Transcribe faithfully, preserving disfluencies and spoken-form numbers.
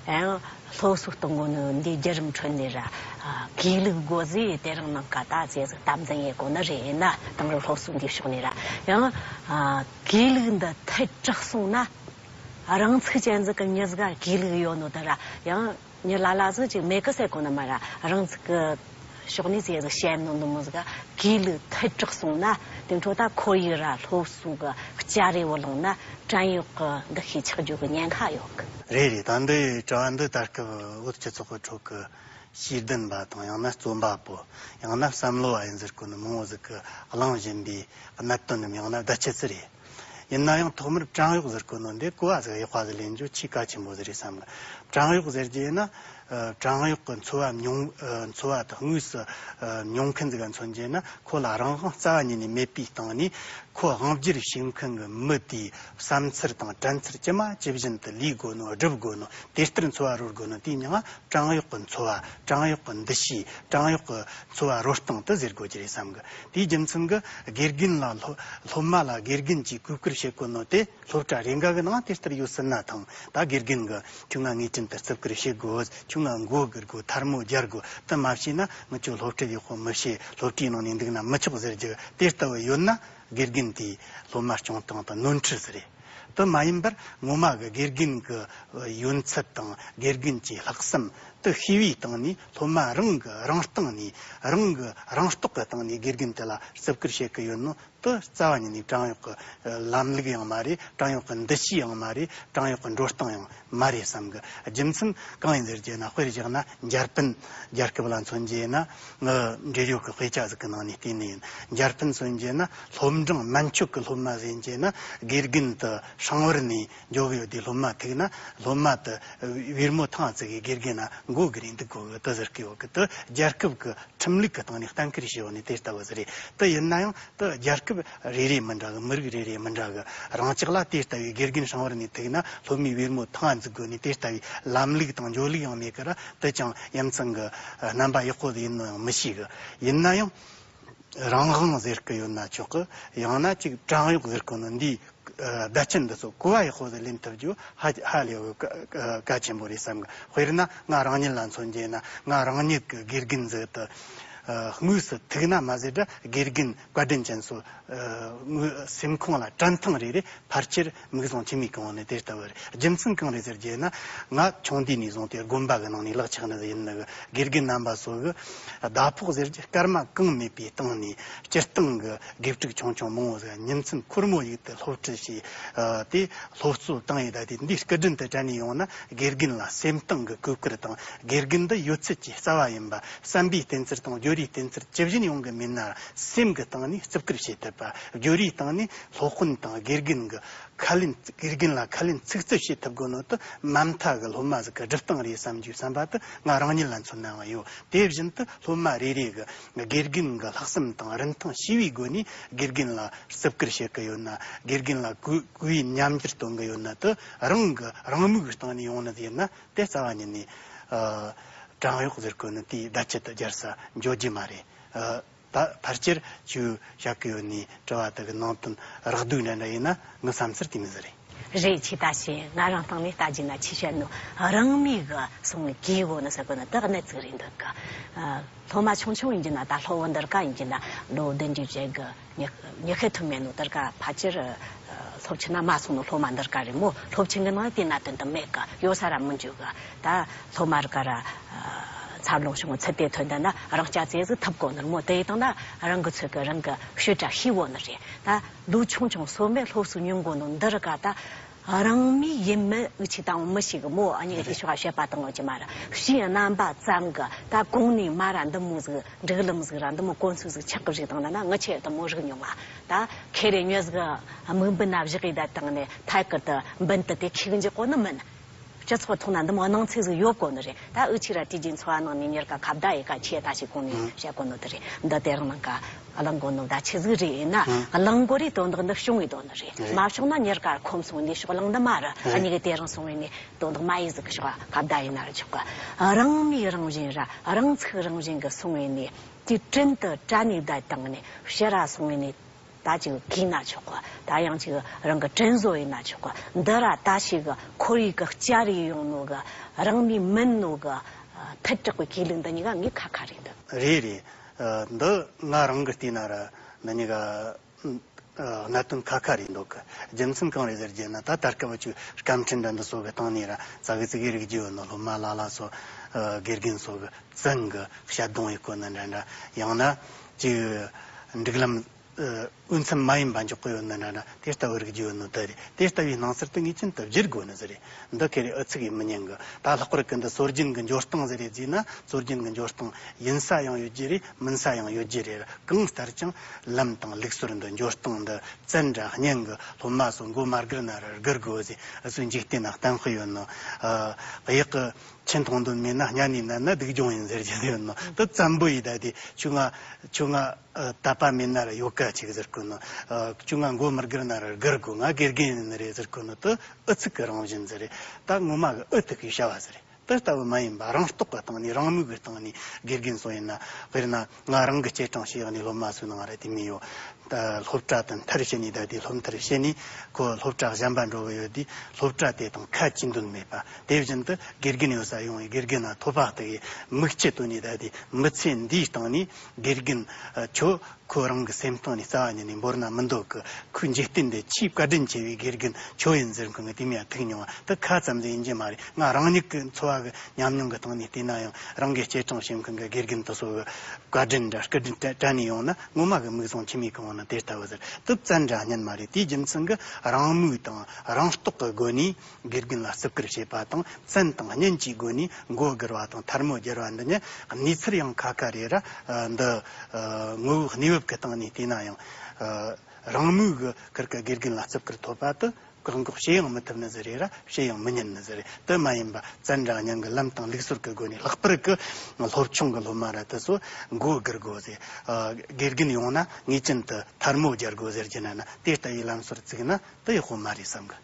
ཡང་སློབ་གསོ་གཏོང་གོ་ནི་འདི་རྒྱུད་རིམ་ཁྲོད་ནས་ར། ཨ། གུས་ལུགས་དགོས་ཟེར་དེ་རིང་ནངས་ཀ་ད་ཟེར་ཟིག་དམ་འཛིན་ཡེད་གོ་ནི་རེད། ཡིན་ན་དེང་རབས་སློབ་གསོ་འདིའི་ཕྱོགས་ནས་ར། ཡང་ཨ་གུས་ལུགས་འདི་ཐལ་དྲགས་སོང་ན། རང་ཚུགས་ཅན་ཟིག་གི་མྱི་ཟིག་ག་གུས་ལུགས་ཡོད་ནོ་དེ་ར། ཡང་མྱི་ལ་ལ་ཟིག་ཅིག་མེད་གི་ཟེར་གོ་ནི་མ་ར། རང་ཚུགས་གི་ཕྱོགས་ནས་ཟེར་ཟིག་བཤད་ནོ་འདི་མོ་ཟིག་ག་གུས་ལུགས་ཐལ་དྲགས་སོང་ན། དེ་འཕྲོ་ད་ཁོར་ཡུག་ར་སློབ་གསོ་གི་སྐྱ་རེ་བོ་ལངས་ན། བྲན་གཡོག་གི་འདུ་ཤེས་ཆགས་རྒྱུ་གི་ཉེན་ཁ་ཡོད་གི། རེད་རེད། ད་འདི་དྲི་བ་འདི་ད་སྐབས་བོད་སྤྱི་ཚོགས་ཀྱི་ཁྲོད་ཀྱི་ཤེས་ལྡན་པ་དང་། ཡང་ན་རྩོམ་པ་པོ། ཡང་ན་བསམ་བློ་བ་ཡིན་ཟེར་གོ་ནི་མང་བོ་ཟིག་གིས་གླེང་བཞིན་པའི་གནད་དོན་ནམ་ཡང་ན་བརྡ་ཆད་ཅིག་རེད། ཡིན་ན་ཡང་ཐོག་མར་བྲན་གཡོག་ཟེར་གོ་ནོ་འདི་གོ་བ་ཟིག་ཡག་པ་ཟིག་ལེན་རྒྱུ་ཆེས་གལ་ཆེན་པོ་ཟིག་རེད་བསམ་གི། བྲན་གཡོག་ཟེར་རྒྱུ་ཡིན་ན། ཨ། བྲན་གཡོག་གི་འཚོ་བ་མྱོང་། ཨ། འཚོ་བ་དང་དངོས་སུ་ཨ་མྱོང་མཁན་ཟིག་ག་མཚོན་རྒྱུ་ན། ཁོ་ལ་རང་དབང་རྩ་བ་ཉིད་ནས་མེད་པའི་སྟེང་ནས། ཁོ་དབང་སྒྱུར་བྱེད་མཁན་གྱི་མི་དེའི་བསམ་ཚུལ་དང་དྲན་ཚུལ་ཇི་མ་ཇི་བཞིན་དུ་ལས་དགོས་ནོ། སྒྲུབ་དགོས་ནོ། དེ་ལྟར་འཚོ་བ་རོལ་དགོས་ནོ། དེའི་མྱིང་ང་བྲན་གཡོག་གི་འཚོ་བ། བྲན་གཡོག་གི་འདུ་ཤེས། བྲན་གཡོག་གི་འཚོ་བ་རོལ་སྟངས་དེ་ཟེར་དགོས་ཀྱི་རེད་བསམ་གི། དེའི་རྒྱུ་མཚན་གྱིས་དགེ་རྒན་ལ། སློབ་སློབ་མ་ལ་དགེ་རྒན་གྱིས་གུས་བཀུར་བྱེད་དགོས་ནོ་དེ། སློབ་གྲྭ་རེ་འགའ་གི་ནང་དེ་ལྟར་ཡོད་སྲིད་ན་ཐང་། ད་དགེ་རྒན་གྱིས་ཁྱོད་ང་ངེས་ཅན་དུ་བརྩི་བཀུར་བྱེད་དགོས། ཁྱོད་ང་མགོ་སྒུར་དགོས། ཐལ་མོ་སྦྱར་དགོས། དེ་མ་བྱས་ན་ངེད་ཚོ་སློབ་ཁྲིད་ཡག་པོ་མི་བྱེད། སློབ་གྲྭའི་ནང་ནས་འདུག་ན་མི་ཆོག་ཟེར་རྒྱུ་དེ་ལྟ་བུ་ཡོད་ན། དགེ་རྒན་དེས་སློབ་མ་སྐྱོང་སྟངས་དེ་ནོར་འཁྲུལ་ཟིག་རེད། དེ་མ་ཡིན་པར་ངོ་མ་གི་དགེ་རྒན་གྱི་ཡོན་ཚད་དང་། དགེ་རྒན་གྱི་ལྷག་བསམ་དེ་ཤེས་པའི་སྟེང་ནས། སློབ་མ་རང་གི་རང་སྟེང་ནས། རང་གི་རང་རྟོགས་ཀྱི་སྟེང་ནས་དགེ་རྒན་དེ་ལ་བརྩི་བཀུར་བྱེད་ཀྱི་ཡོད་ནོ། དེ་རྩ་བ་ཉིད་ནས་བྲན་གཡོག་གི་ལམ་ལུགས་ཡང་མ་རེད། བྲན་གཡོག་གི་འདུ་ཤེས་ཡང་མ་རེད། བྲན་གཡོག་གི་འགྲོ་སྟངས་ཡང་མ་རེད་བསམ་གི། རྒྱུ་མཚན་གང་ཡིན་ཟེར་རྒྱུ་ན། དཔེར་བཞག་ན་འཇར་པན་རྒྱལ་ཁབ་ལ་མཚོན་རྒྱུ་ཡིན་ན། ངའི་འབྲེལ་ཡོད་ཀྱི་དཔེ་ཆ་ཟིག་གི་ནང་ནས་བལྟས་ནི་ཡིན། འཇར་པན་མཚོན་རྒྱུ་ན། སློབ་འབྲིང་དམན་ཆོད་ཀྱི་སློབ་མ་ཟེར་རྒྱུ་ན། དགེ་རྒན་དེ་ཧྲང་ཝུར་ནས་འགྱོ་གི་ཡོད་དུས། སློབ་མ་ཐུག་ན། སློབ་མ་དེ་བེར་མོ་ཐང་བཙུགས་གི་དགེ་རྒན་ན་མགོ་སྒུར་རེ་འདུག་དགོས་གི། དེ་ཟེར་གི་ཡོད་གི། དེ་རྒྱལ་ཁབ་ཀྱི་ཁྲིམས་ལུགས་ཀྱི་སྟེང་ནས་གཏན་འཁེལ་བྱས་ཡོད་ནི་དེ་ལྟ་བུ་ཟིག་རེད། དེ་ཡིན་ན་ཡང་དེ་རྒྱལ་ཁབ་རེ་རེ་མི་འདྲ་གི། མི་རིགས་རེ་རེ་མི་འདྲ་གི། རང་ཅག་ལ་དེ་ལྟ་བུའི་དགེ་རྒན་ཧྲང་ཝུར་ནས་ཐུག་ན་སློབ་མའི་བེར་མོ་ཐང་འཛུགས་དགོས་ནི་དེ་ལྟ་བུའི་ལམ་ལུགས་དང་འགྱོ་ལུགས་ཡང་མེད་གི་ར། དེ་ཅང་ཡ་མཚན་གི་རྣམ་པ་ཡག་པོ་ཟིག་ཡིན་ནོ་ཡང་མི་ཤེས་གི། ཡིན་ན་ཡང་རང་དབང་ཟེར་གི་ཡོད་ན་ཆོག་གི། ཡང་ན་ཅིག་བྲན་གཡོག་ཟེར་གི་ནི་འདིའི་ཨ་བརྡ་ཆད་འདི་ཚོ་གོ་བ་ཡག་པོ་ཟིག་ལེན་ཐུབ་རྒྱུ་ཧ་ཧ་ལས་གི་གལ་ཆེན་པོ་རེད་བསམ་གི། དཔེར་ན་ང་རང་ཉིད་ལ་མཚོན་རྒྱུ་ཡིན་ན། ང་རང་ཉིད་ཀྱི་དགེ་རྒན་ཟིག་དེ་ཨ་དངོས་སུ་ཐུག་ན་མ་ཟད་ར། དགེ་རྒན་བཀའ་དྲིན་ཅན་ཚོ་ཨ་དངོས་སེམས་ཁོང་ལ་དྲན་ཐེངས་རེ་རེ་ཕལ་ཆེར་མིག་ཟུང་མཆི་མས་གང་བ་ནི་དེ་ལྟ་བུ་རེད། རྒྱུ་མཚན་གང་རེད་ཟེར་རྒྱུ་ཡིན་ན། ང་ཆུང་དུས་ནས་བཟུང་སྟེ་དགོན་པ་གི་ནང་ནས་ལག་ཆགས་ནི་ཟིག་ཡིན་ནི་གི། དགེ་རྒན་རྣམ་པ་ཚོ་གི་ཟླ་ཕོགས་ཟེར་རྒྱུ་སྐར་མ་གང་མེད་པའི་སྟེང་ནས། སྤྱིར་བཏང་གི་དགེ་ཕྲུག་ཆུང་ཆུང་མང་བོ་ཟིག་ཉིན་མཚན་ཁོར་མོ་ཡུག་ཏུ་སློབ་ཁྲིད་བྱས། ཨ་དེ་སློབ་གསོ་བཏང་ཡོད། ད་དེ་འདི་སྐུ་མགྲོན་དུ་གྲ་ནས་ཡོང་ན། དགེ་རྒན་ལ་སེམས་གཏིང་གི་གུས་བཀུར་དང་། དགེ་རྒན་འདི་ཡོད་ཚད་ཀྱི་རྩ་བ་ཡིན་པ། བསམ་པའི་བསྟན་ཚུལ་དང་སྦྱོར་བའི་བསྟན་ཚུལ་ཇི་བཞིན་ཡོང་གི་མེད་ན། སེམས་ཀྱི་སྟེང་ནས་བརྩི་བཀུར་བྱེད་ཐུབ་པ། སྦྱོར་བའི་སྟེང་ནས་སློབ་དཔོན་དང་དགེ་རྒན་གྱི་ཁས་ལེན། དགེ་རྒན་ལ་ཁས་ལེན་ཚིག་རྩུབ་བྱེད་ཐུབ་དགོས་ནོ་དེ་མ་མཐའ་གི་སློབ་མ་ཟིག་གི་སྒྲུབ་སྟངས་རེད་བསམ་རྒྱུའི་བསམ་པ་དེ་ང་རང་ཉིད་ལ་མཚོན་ནའང་ཡོད། དེ་བཞིན་དུ་སློབ་མ་རེ་རེ་གི་དགེ་རྒན་གི་ལྷག་བསམ་དང་རིན་ཐང་ཤེས་པའི་སྒོ་ནས་དགེ་རྒན་ལ་བརྩི་བཀུར་བྱེད་ཀྱི་ཡོད་ན། དགེ་རྒན་ལ་གུས་གུས་ཉམས་འགྱུར་གཏོང་གི་ཡོད་ན། དེ་རང་གི་རང་མོས་ཀྱི་སྟེང་ནས་ཡོང་ནི་ཡིན་ན། དེ་རྩ་བ་ཉིད་ནས་ཨ་བྲན་གཡོག་ཟེར་གོ་ནི་དེའི་བརྡ་ཆད་དུ་སྦྱར་ས་འཇོག་རྒྱུ་མ་རེད། ཨ། ད་ཕལ་ཆེར་ཁྱོས་བཤད་གི་ཡོད་ནི་དྲི་བ་དག་གི་ནང་དོན་རགས་བསྡུས་འདྲ་འདྲ་ཡིན་ན། ངའི་བསམ་ཚུལ་དེ་མོ་ཟིག་རེད། རེད། ཁྱོས་ད་ཅི་ང་རང་སྟེང་ནས་ལྟ་རྒྱུ་ན། ཁྱོས་བཤད་ནོ་རང་མོས་གི་སོང་ནས་གུས་དགོས་ནི་ཟེར་གོ་ནི་དེ་གནད་ཅིག་རེད་འདུག་གི། ཨ། སློབ་མ་ཆུང་ཆུང་ཡིན་རྒྱུ་ན། ད་སློབ་བུ་འདི་རིགས་ཡིན་རྒྱུ་ན་ལོ་བདུན་ཅུ་བརྒྱད་ཅུ་གི་ཉི་ཉི་ཤུ་ཐུབ་མེད་ནོ་དེ་རིགས་ཕལ་ཆེར་ཨ་སློབ་ཆེན་ན་མ་སོང་ནོ་སློབ་མ་འདི་རིགས་རེད་མོ། སློབ་ཆེན་གི་ནང་དེ་གནད་དོན་དེ་མེད་གི། ཡོད་ས་ར་མི་འཇུག་གི། ད་སློབ་མ་རིགས་ར་ཨ་འཚར་ལོངས་བྱུང་ཚུལ་དེ་ཐོན་ད་ན་རང་སྐྱ་ཙེ་ཟིག་ཐུབ་གོ་ནི་མོ། དེ་ཡི་སྟེང་ན་རང་གི་ཚོད་གི་རང་གི་ཤོད་གྲ་ཤེས་བོ་ནི་རེད། ད་ལོ་ཆུང་ཆུང་སོ་མེད་སློབ་གསོ་མྱོང་གོ་ནོ་འདི་རིགས་ད་རང་མོས་ཡིན་མིན་འུ་ཆོས་ད་མི་ཤེས་གི་མོ། ཨ་ནི་གི་དེ་ཕྱོགས་བཤད་པ་དང་ངོ་ཅི་མ་ར། ཕྱིའི་རྣམ་པ་ཙམ་གི་ད་གོང་ནས་མ་ར་འདི་མོ་ཟིག་སྒྲིག་ལམ་ཟིག་ར་འདི་མོ་གོམས་སྲོལ་ཟིག་ཆགས་གི་རིགས་དང་ན་ན། ངི་ཆོས་དེ་མོ་རིག་མྱོང་ང་། ད་ཁེ་རེ་མྱི་ཟིག་དམིགས་འབེན་ན་བཞག་གི་ད་དང་ནས་ཐད་ཀར་དུ་འབེན་དུ་དེ་ཁེ་གི་འཇོག་གོ་ནི་མིན། སྤྱི་ཚོགས་ཐོག་ན་འདི་མོ་སྣང་ཚུལ་ཟིག་ཡོད་གོ་ནི་རེད། ད་འུ་ཆོས་ར་དུས་རྒྱུན་འཚོ་བ་ནང་ནས་ཉེར་ཀ་ཁ་བརྡ་ཡི་ཀ་ཆེ་ད་ཞིག་གོང་ནས་བཤད་གོ་ནོ་དེ་རེད། འདི་དེ་རིང་ནངས་ཀ་གླེང་གོ་ནོ་ད་ཆི་ཟིག་རེད་ཡིན་ན། གླེང་གོ་རེ་དོན་དག་འདི་བྱུང་བའི་དོན་དེ་རེད། མ་བྱུང་ན་ཉེར་ཀ་ཁོམ་སོང་ནས་ཕྱོགས་གླེང་འདི་མ་རེད། ཨ་ནི་གི་དེ་རིང་སོང་བས་ནས་དོན་དག་མ་ཡི་ཟིག་གི་ཕྱོགས་ཁ་བརྡ་ཡིན་ན་ར་ཆོག་གི། རང་མོས་རང་བཞིན་ར་རང་ཚུགས་རང་བཞིན་གི་སོང་བས་ནས་དེ་བྲན་དུ་དྲ་ནས་བསྡད་བཏང་ནས་ཕྱི་ར་སོང་བས་ནས། ད་ཅིག་གིས་ན་ཆོག་གི། ད་ཡང་ཅིག་རང་གི་དྲིན་གཟོ་ཡིན་ན་ཆོག་གི། འདི་ར་ད་ཞིག་ཁོར་ཡུག་གི་སྐྱ་རེ་ཡོང་ནོ་གི། རང་མི་མིན་ནོ་གི། ཐལ་དྲགས་པའི་ཁས་ལེན་འདི་གཉིས་ཀ་ངས་ཁ་ཁ་རེད་འདུག་རེད་རེད། ཨ། འདི་ང་རང་གི་བལྟས་ན་ར་འདི་གཉིས་ཀ་ཨ། གནད་དོན་ཁ་ཁ་རེད་འདུག་གི། རྒྱུ་མཚན་གང་རེད་ཟེར་རྒྱུ་ན། ད་ད་སྐབས་ཅིག་སྐད་འཕྲིན་འདྲ་འདི་སོགས་ཀྱི་སྟེང་ནས་ར་ཙག་གི་ཙིག་གི་རིག་རྒྱུ་ཡོད་ནོ། སློབ་མ་ལ་ལ་སོགས། ཨ། དགེ་རྒན་སོགས་ཀྱིས་བཙན་གྱིས་དཔྱད་རྡུང་ཡེད་གོ་ནི་འདྲ་འདྲ། ཡང་ན་ཅིག་སྒྲིག་ལམ། ཨ། འོས་འཚམ་མ་ཡིན་པ་འཇོག་གི་ཡོད་ནི་འདྲ་འདྲ། དེ་ལྟ་བུའི་རིག་རྒྱུ་ཡོད་ནོ་དེ་རེད། དེ་ལྟ་བུའི་སྣང་ཚུལ་དེ་ངེས་ཅན་དུ་བསྒྱུར་དགོས་ནི་ཟིག་རེད། འདི་ཁེ་རེ་ཨུ་ཚུགས་ཡེད་མི་ཉན་གི། ད་ལྷག་པར་གི་འདི་སྲོལ་རྒྱུན་གྱི་འཇོག་སྟངས་ཟིག་རེད་ཟེར་ན། སྲོལ་རྒྱུན་གྱི་འཇོག་སྟངས་ཡིན་ས་ཡང་ཡོད་རྒྱུ་རེད། མིན་ས་ཡང་ཡོད་རྒྱུ་རེད། གང་ལྟར་ཀྱང་ལམ་དང་ལུགས་སྲོལ་འདི། འཇོག་སྟངས་འདི་བཙན་དྲ་སྙན་གི། སློབ་མ་ཚོ་མགོ་མ་སྒུར་ན་ར་སྒུར་དགོས་ཟེར། ཨུ་ཚོས་འཇིག་རྟེན་ན་གཏམ་དཔེ་ཡོད་ནོ། ཨ། གཡག་གི་ཆུ་འཐུང་འདོད་མེད་ན། སྙ་ནས་མནན་ན་སྡུག་གྱོང་ཡིན་ཟེར་རྒྱུ་ཡོད་ནོ། དེ་བཙན་པོ་ཡིས་ད་དེ་ཁྱོས་ང་ཁྱོས་ང་ཨ། དད་པ་མེད་ན་ར་ཡོད་ཀ་ཅིག་ཟེར་གོ་ནོ། ཨ། ཁྱོས་ང་མགོ་མི་སྒུར་ན་ར་སྒུར་དགོས། ང་དགེ་རྒན་ཡིན་ནི་རེད་ཟེར་གོ་ནོ། དེ་ཨུ་ཚུགས་ཀྱི་རང་བཞིན་ཟིག་རེད། ད་ངོ་མ་གི་ཨུ་ཐུག་གི་བྱ་བ་ཟིག་རེད། དེ་ལྟ་བུ་མ་ཡིན་པ། རང་རྟོགས་ཀྱི་སྟེང་ནས། རང་མོས་ཀྱི་སྟེང་ནས་དགེ་རྒན་སོགས་ཡིན་ན། དཔེར་ན་ང་རང་གི་སྐྱེས་གྲོངས་ཤིག་ཡག་ནས་སློབ་མ་ཚོའི་ནང་ར་དེ་མི་ཡོད། ད་སློབ་གྲྭ་དེ་མཐར་ཕྱིན་ནས། ད་དེ་སློབ་མཐར་ཕྱིན་ནས་ཁོ་སློབ་གྲྭ་གཞན་པ་འགྲོ་གི་ཡོད་དུས། སློབ་གྲྭ་དེ་དང་ཁ་གཅིག་འདོད་མེད་པ། དེ་བཞིན་དུ་དགེ་རྒན་ཡོད་ས་ཡོང་བའི་དགེ་རྒན་ན་ཐོབ་པ་དེ་གི་མིག་ཆུ་བཏོན་ནས། ད་དེ་མི་ཚེ་འདིའི་སྟེང་ནས་དགེ་རྒན་ཁྱོད། ཁོ་རང་གི་སེམས་གཏིང་ནས་རྩ་བ་ཉིད་ནས་འབོར་ན་མི་འདོད་གི། ཁོའི་འཇིག་རྟེན་འདི་ཆེས་བཀའ་དྲིན་ཆེ་བའི་དགེ་རྒན་ཁྱོད་ཡིན་ཟེར་མཁན་གི་དེ་མོ་ཡ་ཐུག་མྱོང་བ་དེ་ཁ་ཙམ་ཟིག་ཡིན་གྱི་མ་རེད། ང་རང་ཉིད་ཀྱི་འཚོ་བ་གི་ཉམས་མྱོང་གི་སྟེང་ནས་བལྟས་ན་ཡང་། རང་གི་སྐྱེས་གྲོངས་བྱེད་མཁན་གི་དགེ་རྒན་དེ་ཚོ་གི་བཀའ་དྲིན་འདྲ་སྐུ་དྲིན་དྲ་དྲན་ནས་ཡོང་ན། ངོ་མ་གི་མིག་བཟུང་མཆི་མས་གང་བ་ན་དེ་ལྟ་བུ་ཟེར། དེ་བཙན་དྲ་སྙན་མ་རེད། དེའི་རྒྱུ་མཚན་གི་རང་མོས་དང་རང་རྟོགས་གི་སྒོ་ནས་དགེ་རྒན་ལ་བརྩི་བཀུར་བྱེད་པ་དང་། བཙན་དང་སྙན་གྱི་སྒོ་ནས་མགོ་སྒུར་བ་དང་ཐལ་མོ་སྦྱར་བ་འདི་ནི་གནས་ཚུལ་ཡང་ཁ་ཁ་རེད་ར། ཨ། འདི། ཨ། ངོ་བོའི་གནས་བབ་ཀྱི་སྟེང་ནས་བལྟས་ན་ཡང་། ཨ། རང་མོས་ཀྱི་ཁུར་གི་དགེ་རྒན་ལ་བརྩི་བཀུར་ཐོབ་པ་དེ་བཀག་འགོག་བྱེད་ཡང་མི་ཐུབ་ནི་ཟིག་རེད་ར། བྱེད་ཡང་མི་ཉན་ནི་ཟིག་རེད། དེ་མ་ཡིན་པ་བཙན་དྲ་སྙན་གི་ལམ་དང་ལུགས་སྲོལ་གྱི་སྒོ་ནས། ལྷག་པར་གི་སློབ་ཆུང་གི་སློབ་མ་ར་དེ་ཚོ་མགོ་སྒུར་དགོས་ཟེར། ཨ། དགེ་རྒན་ཡོང་ན་ངེས་ཅན་དུ་ཐལ་མོ་སྦྱར་དགོས་ཟེར་རྒྱུ་ན་ན། དེ་ལྟ་བུའི་ལམ་སྲོལ་བཙུགས་ན་དེ་ཡག་པོ་མ་རེད་བསམ་གི།